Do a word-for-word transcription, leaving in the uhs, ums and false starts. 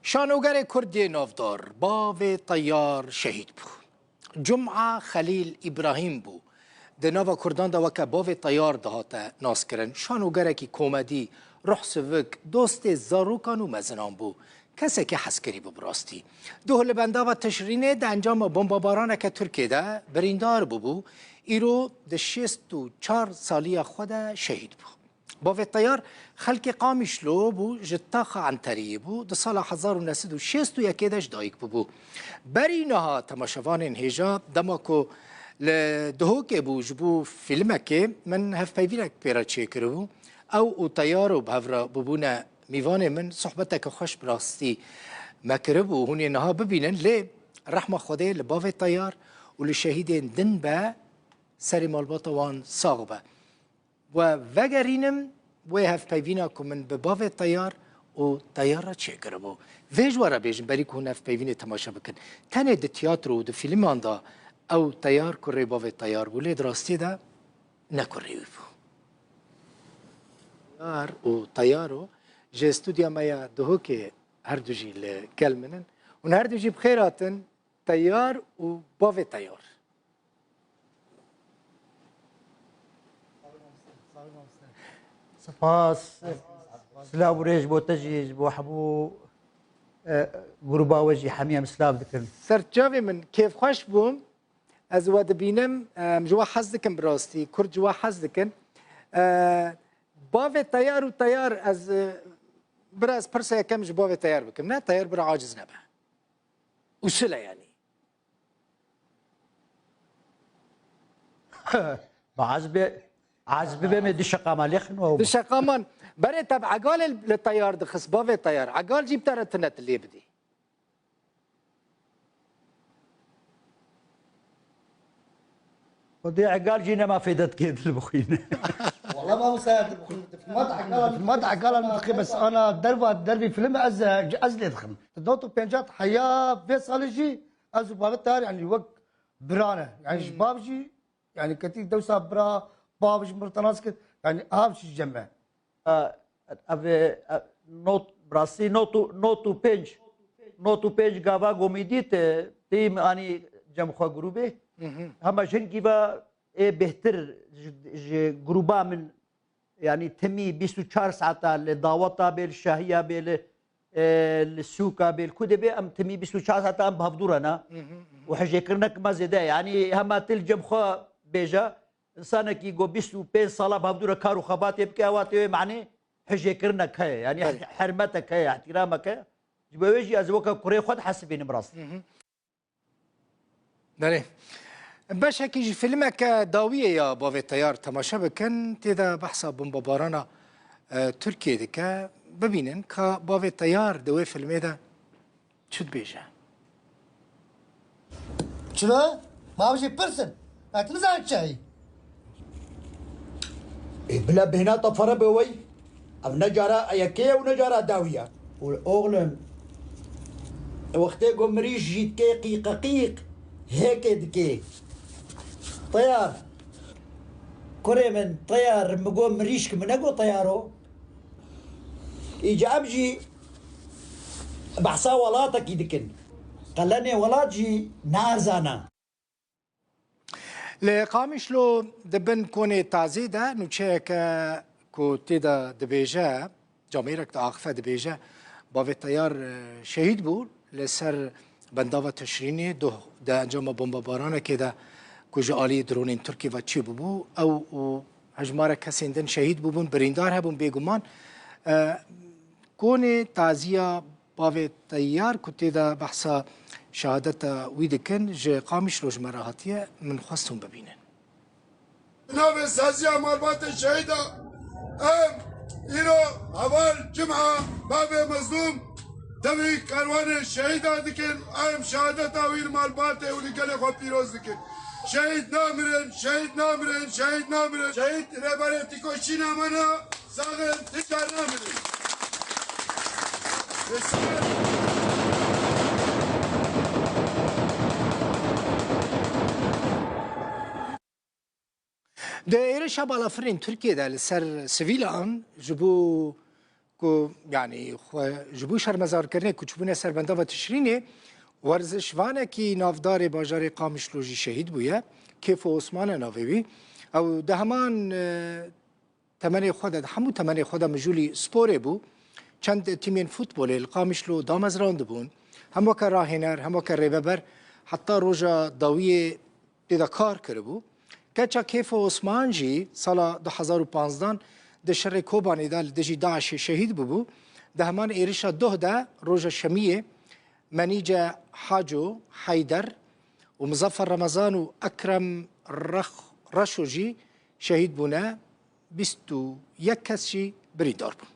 Şanogerê Kurd yê navdar, bavê Teyar şehîd bû. Cuma Xelîl Îbrahîm bû. Di nava Kurdan de weke bavê Teyar dihate naskirin. Şanogerekî komedî, ruhsivik, dostê zarokan û mezinan bû. Kesekî hezkirî bû bi rastî. Duh li bendava Tişrînê di encama bombabaraneke Tirkiyê de birîndar bûbû. Îro di şêst û çar saliya xwe de şehîd bû. Bavê Teyar xelkê Qamişlo bû, ji taxa Enteriyê bû. Di sala hezar û neh sed û şêst û yekê de ji dayik bûbû. Berî niha temaşevanên hêja dema ku li Duhokê bû ji bo fîlmekê, min hevpeyvînek pê re çêkiribû. Ew û Teyar û bi hev re bûbûne mîvanê min, sohbeteke xweş bi rastî me kiribû. Hûn ê niha bibînin, lê rehma Xwedê li bavê Teyar û li şehîdên din be, serê malbata wan sax be. We vegerînim wê hevpeyvîna ku min bi bavê Teyar û Teyar re çêkiribû. Vê ji we re bêjim, berî ku hûn hevpeyvînê temaşe bikin. Tenê di tiyatro û di fîlman de ew Teyar kurê bavê Teyar bû, lê di rastiyê de ne kurê wî bû. Teyar û Teyaro ji stûdya me ya Duhokê her du jî li gel min in. Hûn her du jî bi xêr hatin, Teyar û bavê Teyar. Spas. Silav û rêz bo te jî, ji bo hemû, e, gruba we jî hemî em silav dikin. Ser çavê min kêfxweş bûm. Ez we dibînim, em, ji we hez dikim bi rastî. Kurd ji we hez dikin. E, bavê Teyar û Teyar ez, e, bira ez pirsa yekem ji bavê Teyar bikim. Ne, Teyar bira aciz nebe. Usul e yanî. Ba ez be, ez bibe me du şeqama lêxin û. Du şeqaman. Berê te bi Egalê li Teyar dixist, bavê Teyar. Egal jî bi te re tune tu lê bidî. Xwedê Egal jî nema fêde dikê dil bixwîne. Wala mamosta, tu bixwîne, tu filmat Egalan, tu filmat Egalan dixê, bes ana derva, dervî film ez, ez lê dixim. Tu dot û pênca heya vê salê jî ez û bavê Teyar, yanî wek birane. Yanî ji bav jî, yanî ketî dewsa bira, bav ji min re tenas kir. Yanî av jî cem me. E, ev, e, not, bi rastî not û, not û pênc, not û pênc gava gomîdî te, tîm anî cem xwe grûbê. Hema jin gîva ê bêhtir ji, ji grûba min, yanî timî bîst û çar saeta li daweta bê, li şahiya bê, li, e, li sûka bê, li ku de bê, em timî bîst û çar saeta em bi hevdû re ne. Û hijêkirinek me zêde. Yanî hema til cem xwe bêje, Însanekî ku bîst û pênc sala bi hevdû re kar û xebatê bike, ewa tê wê manê hijêkirinek heye, yanî hermetek heye, îhtîramek heye. Ji bo wê jî ez weke kurê xwe dihesibînim rast. Belê. Beşekî ji fîlmeke dawiyê ya Bavê Teyar temaşe bikin, tê de behsa bombebarana, e, Tirkiyê dike. Bibînin ka Bavê Teyar di wê fîlmê de çi dibêje? Çilo? Ma bijî pirsin. Ma tu nizanî çi heyî? Ê, bila bêhna te fere be wey. Ev ne cara yekê ye û ne cara dawî ye. Û oxlim, wextê ku mirîş jî dikê qîqeqîq, hêkê dikê. Teyar. Kurê min, Teyar, min got mirîşk, min negot teyaro. Îca em jî behsa welatekî dikin. Qelenê welat jî ne erzan e. Li Qamişlo di bin konê tazê de nûçeyeke ku tê de dibêje, camêrek diaxife dibêje, Bavê Teyar, e, şehîd bû li ser bendava Tişrînê, duh di encama bombebaranekê de ku ji alî dronên Tirkiyê ve çêbûbû, ew û hejmarek kesên din şehîd bûbûn, birîndar hebûn bêguman. E, konê taziya Bavê Teyar ku tê de behsa şehadeta wî dikin, ji Qamişlo ji me re hatiye, min xwest hûn bibînin. Navê saziya malbatê şehîda em îro heval Cuma bavê Mezlûm devî kerwanê şehîda dikin, em şehadeta wî li malbatê û li gelê xwe pîroz dikin. Şehîd namirin, şehîd namirin, şehîd namirin. Şehîd Rêberê Tîkoşîna me ne, sax in, ti car namirin. Di êrişa balafirên Tirkiyê de li ser sivîlan ji bo ku, yanî, xwe ji bo şermezarkirinê ku çûbûne ser bendava Tişrînê, werzişvanekî navdarê bajarê Qamişlo jî şehîd bûye. Kêfo Osman e navê wî. Ew di heman, e, temenê xwe de, di hemû temenê xwe de mijûlî sporê bû. Çend tîmên futbolê li Qamişlo damezrandibûn. Hem weke rahêner, hem weke rêveber, heta roja dawiyê tê de kar kiribû. Keça Kêfo Osman jî sala du hezar û panzdan di şerê Kobanê de li dijî DAIŞê şehîd bûbû. Di heman êrişa doh de roja şemiyê Menîce Haco, Heyder û Muzaffer Remezan û Ekrem Rex-, Reşo jî şehîd bûne, bîst û yek kes jî birîndar bûn.